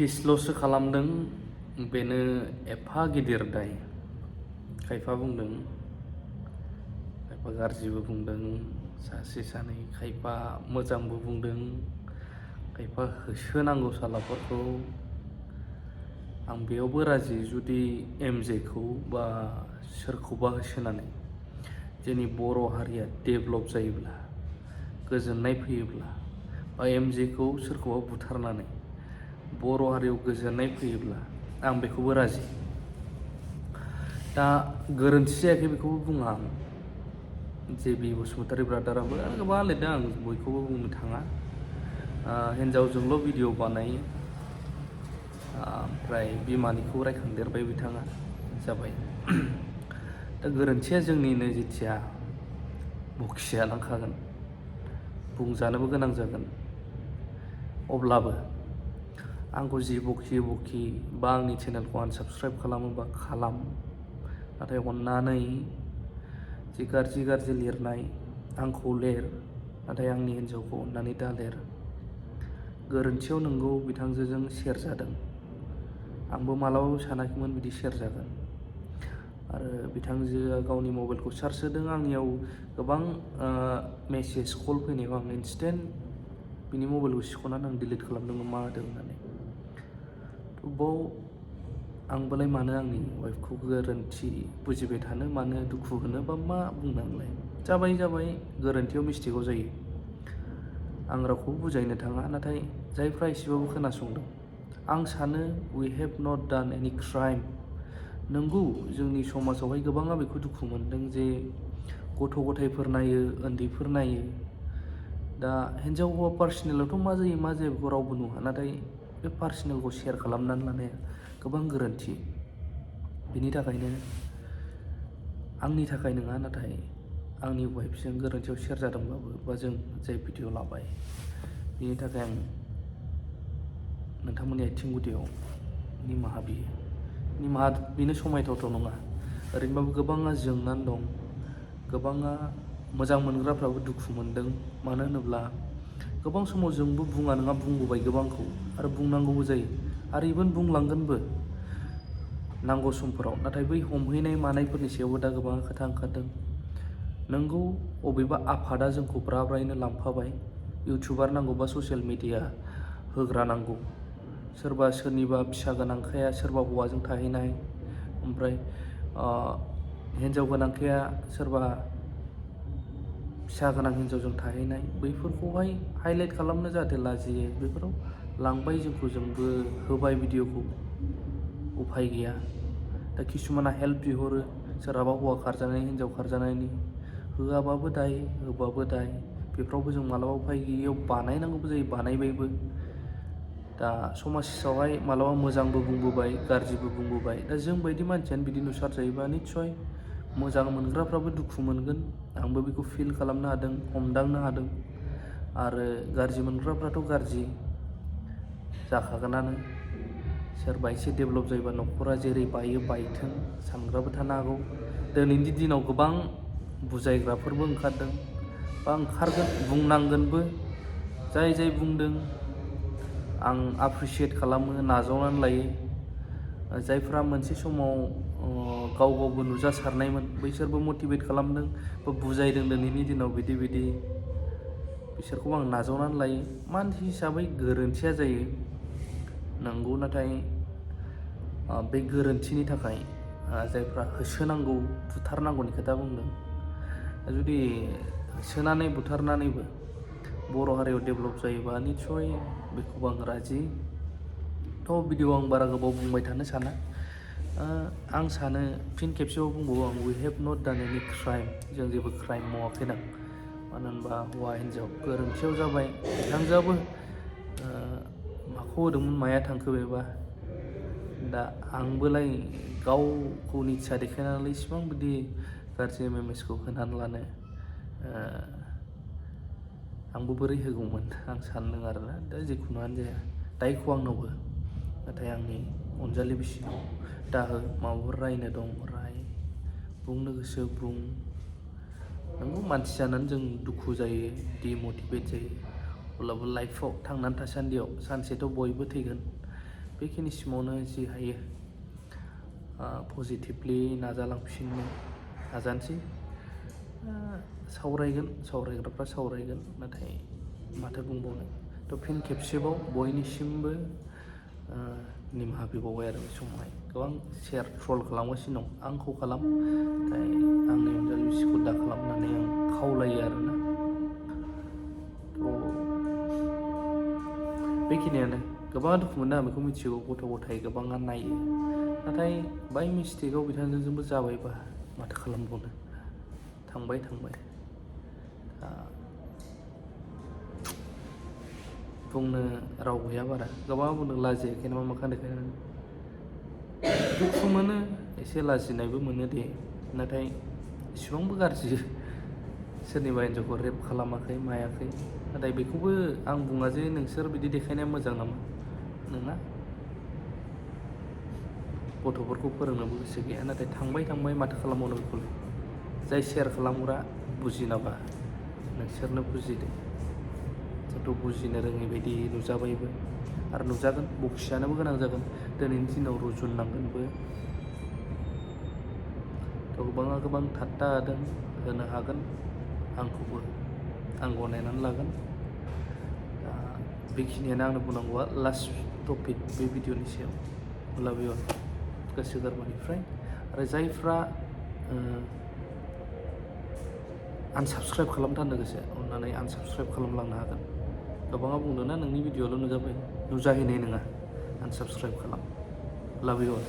किसल'सो खालामदों बेनो एफा गिदिर दाय। खायफा बुंदों, खायफा गाज्रिबो बुंदों, सासे सानै खायफा मोजांबो बुंदों, खायफा होसोनांगौ सालाफोरखौ। आं बेयावबो राजि, जुदि एमजेखौ बा सोरखौबा होसोनानै जोंनि बर' हारिया डेभेलप जायोब्ला, गोजोननाय फैयोब्ला, बा एमजेखौ सोरखौबा बुथारनानै बर' हारियाव गोजोननाय फैयोब्ला आं बेखौबो राजि। दा गोरोन्थि जायाखै बेखौबो बुङा आं। जे बि बसुमतारी ब्रादाराबो गोबां लिरदों, आं बयखौबो बुंनो थाङा। हिन्जावजोंल' भिडिअ बानायो, ओमफ्राय बिमानिखौ रायखांदेरबाय बिथाङा, जाबाय। दा गोरोन्थिया जोंनिनो, जेथिया बखिजालांखागोन, बुंजानोबो गोनां जागोन। अब्लाबो आंखौ जि बखियो बखि, बा आंनि चेनेलखौ आनसाबस्क्राइब खालामोबा खालाम, नाथाय अननानै जि गाज्रि गाज्रि लिरनाय आंखौ लिर, नाथाय आंनि हिन्जावखौ अननानै दा लिर। गोरोन्थियाव नोंगौ बिथांजोजों शेयार जादों, आंबो मालाबाबो सानाखैमोन बिदि शेयार जागोन। आरो बिथांजोआ गावनि मबाइलखौ चार्ज होदों, आंनियाव गोबां मेसेज कल फैनायाव आं इन्सटेन्ट बिनि मबाइलखौ सिख'नानै आं डिलिट खालामदोंमोन मा होदों होननानै। बाव आंबोलाय मानो आंनि वाइफखौ गोरोन्थि बुजिबाय थानो, मानो दुखु होनो, बा मा बुंनांलाय। जाबाय जाबाय, गोरोन्थियाव मिस्टेकआव जायो। आं रावखौबो बुजायनो थाङा, नाथाय जायफ्रा एसेबाबो खोनासंदों, आं सानो वी हेभ नट डान एनि क्राइम। नंगौ, जोंनि समाजावहाय गोबाङा बेखौ दुखु मोनदों जे गथ' गथायफोर नायो, उन्दैफोर नायो। दा हिन्जाव हौवा पार्सनेलावथ' मा जायो मा जाया बेखौ रावबो नुवा, नाथाय बे पार्सनेलखौ शेयार खालामनानै लानाया गोबां गोरोन्थि। बिनि थाखायनो आंनि थाखाय नङा, नाथाय आंनि वाइफजों गोरोन्थियाव शेयार जादोंबाबो, बा जों जाय भिडिअ लाबाय, बिनि थाखाय आं नोंथांमोननि आथिं गुदियाव निमाहा बियो। निमाहा बिनो समायथावथाव नङा, ओरैनोबाबो गोबाङा जोंनानै दं, गोबाङा मोजां मोनग्राफ्राबो दुखु मोनदों। मानो होनोब्ला गोबां समाव जोंबो बुङा नङा बुंबोबाय गोबांखौ, आरो बुंनांगौबो जायो, आरो इभेन बुंलांगोनबो नांगौ समफोराव। नाथाय बै हमहैनाय मानायफोरनि सायावबो दा गोबां खोथा ओंखारदों। नोंगौ, अबेबा आफादा जोंखौ ब्रा ब्रायैनो लांफाबाय, इउटुबार नांगौ बा ससियेल मिडिया होग्रा नांगौ। सोरबा सोरनिबा फिसा गोनांखाया सोरबा हौवाजों थाहैनाय, ओमफ्राय हिन्जाव गोनांखाया सोरबा फिसा गोनां हिन्जावजों थाहैनाय, बैफोरखौहाय हाइलाइट खालामनो जाहाथे लाजियो, बेफोराव लांबाय जोंखौ, जोंबो होबाय भिडिअखौ, उफाय गैया। दा किसुमाना हेल्प बिहरो, सोरहाबा हौवा खारजानायनि हिन्जाव खारजानायनि, होआबाबो दाय, होबाबो दाय, बेफोरावबो जों मालाबा उफाय गैयियाव बानायनांगौबो जायो, बानायबायबो। दा समाजावहाय मालाबा मोजांबो बुंबोबाय, गाज्रिबो बुंबोबाय। दा जोंबायदि मानसियानो बिदि नुसार जायोबा निस्सय मोजां मोनग्राफ्राबो दुखु मोनगोन। आंबो बेखौ फिल खालामनो हादों, हमदांनो हादों। आरो गाज्रि मोनग्राफ्राथ' गाज्रि जाखागोनानो। सोरबा एसे डेभेलप जायोबा न'खरा जेरै बायो बायथों सानग्राबो थानो हागौ। दिनैनि दिनाव गोबां बुजायग्राफोरबो ओंखारदों, बा ओंखारगोन, बुंनांगोनबो। जाय जाय बुंदों आं एप्रिसिएट खालामो, नाजावनानै लायो। जायफ्रा मोनसे समाव गाव गावबो नुजासारनायमोन, बैसोरबो मटिभेट खालामदों बा बुजायदों दिनैनि दिनाव बिदि बिदि, बिसोरखौ आं नाजावनानै लायो। मानसि हिसाबै गोरोन्थिया जायो नंगौ, नाथाय बे गोरोन्थिनि थाखाय जायफ्रा होसोनांगौ बुथारनांगौनि खोथा बुंदों, जुदि होसोनानै बुथारनानैबो बर' हारियाव डेभेलप जायोबा निस्सय बेखौबो आं राजि। थ' भिडिअ आं बारा गोबाव बुंबाय थानो साना। आं सानो फिन खेबसेबाव बुंबावो आं, वी हेभ नट डान एनि क्राइम। जों जेबो क्राइम मावाखैदां। मानो होनबा हौवा हिन्जाव गोरोन्थियाव जाबाय, बिथांजोआबो माखौ होदोंमोन माया थांखो बेबा। दा आंबोलाय गावखौ निसा देखायनानै इसिबां बिदि गाज्रि मेमेजखौ होनानै लानो आंबो बोरै होगौमोन आं सान्दों आरोना। दा जिखुनुआनो जाया, दायखौ आंनावबो, नाथाय आंनि अनजालि बिसिनाव दाहो। माबाफोर रायनो दं राय, बुंनो गोसो बुं। नंगौ, मानसि जानानै जों दुखु जायो, डिमटिभेट जायो। अब्लाबो लाइफआव थांनानै थासान्दियाव सानसेथ' बयबो थैगोन। बेखिनिसिमावनो जि हायो पजिटिभलि नाजालांफिननो नाजानोसै। सावरायग्राफ्रा सावरायगोन, नाथाय माथो बुंबावनो। थ' फिन खेबसेबाव बयनिसिमबो निमाहा बिबावबाय आरो बे समावहाय गोबां शेयार ट्रल खालामगासिनो दं। आंखौ खालाम, नाथाय आंनि अनजालु बिसिखौ दा खालामनानै आं खावलायो आरोना। थ' बेखिनियानो। गोबां दुखु मोनो आं बेखौ मिथिगौ, गथ' गथाय गोबाङा नायो, नाथाय बाय मिस्टेकआव बिथांजोंबो जाबायबा माथो खालामबावनो, थांबाय बुंनो राव गैया बारा। गोबाङा बुंदों लाजियाखै नामा मोखां देखायनानै। दुखु मोनो, एसे लाजिनायबो मोनो दे, नाथाय इसिबांबो गाज्रि सोरनिबा हिन्जावखौ रेप खालामाखै मायाखै। नाथाय बेखौबो आं बुङा जे नोंसोर बिदि देखायनाया मोजां नामा, नङा। गथ'फोरखौ फोरोंनोबो गोसो गैया, नाथाय थांबाय माथो खालामबावनो बेखौलाय। जाय शेयार खालामग्रा बुजिनाबा नोंसोरनो बुजिदो। जोंथ' बुजिनो रोङै बायदि नुजाबायबो आरो नुजागोन, बखिजानोबो गोनां जागोन। दिनैनि दिनाव रुजुननांगोनबो। थ' गोबाङा गोबां ठाट्टा होनो हागोन आंखौबो, आं गनायनानै लागोन। बेखिनियानो आंनो बुंनांगौआ। लास्ट टपिक बे भिडिअनि सायाव। लाभ इउ अल, गोसो गोरबोनिफ्राय। आरो जायफ्रा आनसाबस्क्राइब खालामथारनो गोसो, अननानै आनसाबस्क्राइब खालामलांनो हागोन। गोबाङा बुंदों ना नोंनि भिडिअ'ल' नुजाबाय, नुजाहैनाय नङा, आनसाबस्क्राइब खालाम। लाभ इउ अल।